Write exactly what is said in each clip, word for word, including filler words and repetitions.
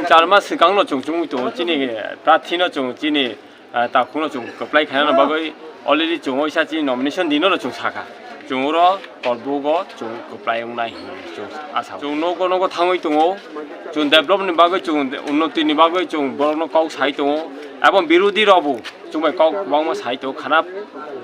Char mas swkang no chwng chwngwi tongo, chini prarthi no chwng chini, ah, takhuk no chwng kwplai khaina bagwi already chwng oisa chini nomination din no chwng sakha. Chwng oro kolbugo chwng kwplai wngnai hinwi chwng asa. Chwng nogo nogo thangwi tongo, chwng develop ni bagwi, chwng unnoti ni bagwi chwng borok no kok sai tongo, abo birodhi rok bo chwng bai kok kwbangma sai tongo, khana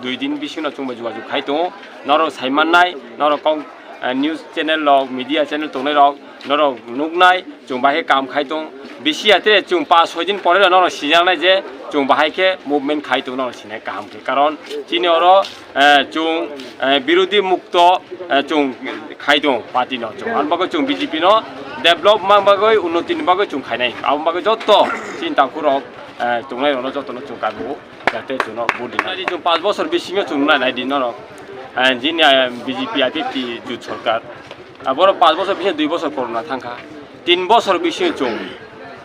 dui din bisingo chwng bai jogajog khai tongo, norok sai mannai, norok kok, eh, news channel rok, media channel tongnai rok, norok nuknai, chwng bahai kam khai tong. Bisi ya tere chwng pas soi din pore norok sijaknai je chwng bahai khe movement khai tong, norok sinai kaham khe. Karon chini oro, eh, chwng, eh, birodhi mukto, eh, chwng khai tong party no chwng. Ani bagwi chwng B J P no develop ma bagwi, unnoti ni bagwi chwng khainai. Abo bagwi jotto chini takhuk rok, eh, tongnai rok no jotto no chwng kaibo. Jate chwngno vote rina. Nai di chwng panch bosor bisingo chwng nai, nai di norok. Ah, jini, ah, B J P I P F T jut sorkar. Ah, borok panch bosor bisingo dui bosor corona thangkha. Tin bosor bisingo chwng.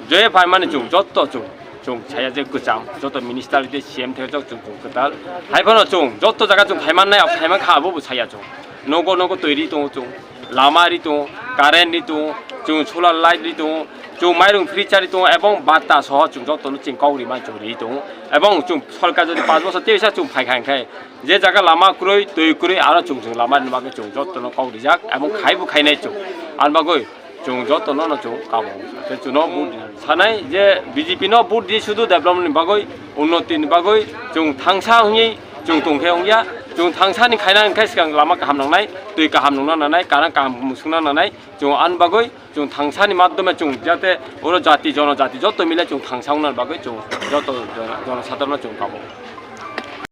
Joye phaimani chwng, jotto chwng. Chwng saya je kwcham, jotto minister de C M thai jotto chwng, chwng kwtal. Hai phano chwng, jotto jaga chwng phaiman nai, phaiman kha abo bo saya chwng. Nogo nogo twi ri tongo chwng, lama ri tongo, current ri tongo, chwng solar light ri tongo, chwng mairung free cha ri tongo, ebong bata soho chwng jotono chwng kok ri man chwng ri tongo. Ebong chwng sorkar jodi panch bosor teisa chwng phai kha, hwnkhe je jaga lama kwrwi, twi kwrwi, aro chwng chwng lama rini bagwi chwng jotono kok rijak, ebong khai bo khainai chwng. Ani bagwi chwng jotono no chwng kamo. Tei chwngno vote rina. Sanai je B J P no vote di sudu development ni bagwi, unnoti ni bagwi, chwng thangsa wngwi chwng tongkhe wngya, chwng thangsa ni khaina hwnkhe swkang lama kaham nangnai, twi kaham nungna nanai, current kaham musungna nanai, chwng ani bagwi chwng thangsa ni madhyome chwng jate oro jati jonojati joto mile chwng thangsa wngna bagwi chwng joto jono, jonosadharono chwng kamo.